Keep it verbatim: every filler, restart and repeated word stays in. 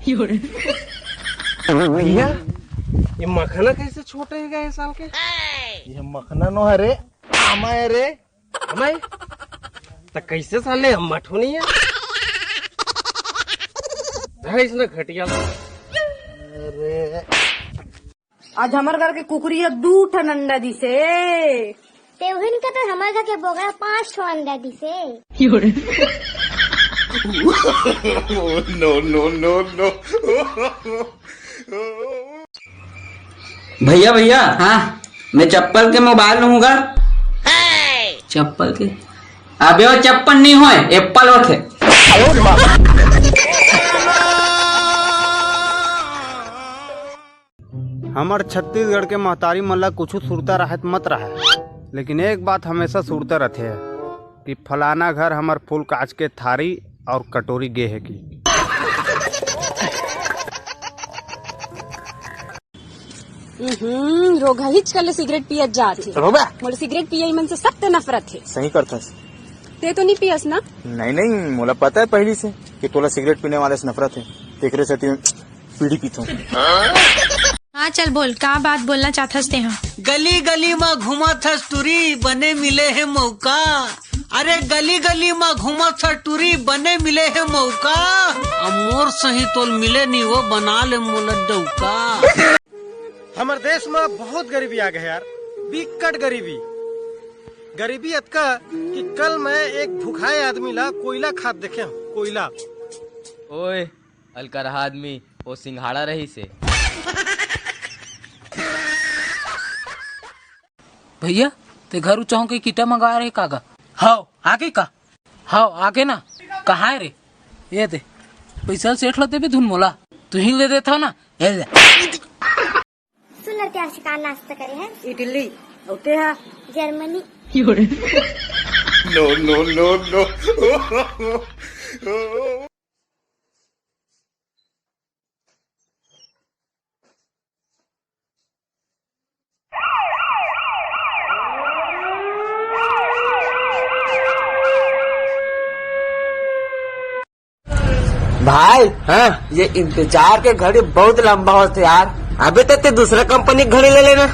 भैया, ये मखना कैसे छोटे हो गए साल के? ये मखना नो हरे, आमा है रे। अमय, त कैसे साले अम्मा ठो नहीं है? धर इसने घटिया। अरे, आज हमर घर के कुकरी ह दू ठन अंडा दिसे। तेहू इनका तो हमर घर के बोकरा पांच ठो अंडा दिसे। No, no, no, no। भैया, भैया, हाँ। मैं चप्पल के मोबाइल लूंगा। चप्पल के? अबे वो चप्पल नहीं होए, एप्पल होथे। हमर छत्तीसगढ़ के महतारी मन ला कुछु सुरता रहत मत रहय, लेकिन एक बात हमेशा सुरता रथे कि फलाना घर हमर फूल कांच के थारी और कटोरी गे हे कि। हम्म, रोगहा हिच कर ले सिगरेट पियत जात हे। रोबा। मोला सिगरेट पियई मन से सख्त नफरत हे। सही करथस। ते तो नहीं पियस ना? नहीं, नहीं, मोला पता है पहली से कि तोला सिगरेट पीने वाले से नफरत है, तेकरे सेती मैं बीड़ी पीथों। हाँ, चल बोल, का बात बोलना चाहथस तेहा? गली गली म घूमत हस टूरी, बने मिले हे मौका। अरे गली गली म घूमत हस टूरी, बने मिले हे मौका। अब मोर सही तोल मिले नी, वो बना ले मोला डौका। हमर देश म बहुत गरीबी आ गे यार, बिकट गरीबी। गरीबी अतका कि कल मैं एक भुखाए आदमी ला कोयला खात देखे हूँ, कोयला। ओए, अलकरहा आदमी, वो सिंघाड़ा रहिसे। भैया, ते घर उचाहूं के कीटा मंगा रहे का गा? हव, आगे का? हव, आगे ना। कहाँ है रे? ये दे। पैसा सेठ ला देबे धुन मोला। तू ही ले देत हव ना। ये ले। सुन ना, ते आज का नाश्ता करे है? इडली। अउ ते हा? Germany. No, no, no, no। भाई, हाँ? ये इंतजार के घड़ी बहुत लंबा होथे यार, अभी तक ते दूसरा कंपनी के घड़ी ले लेना।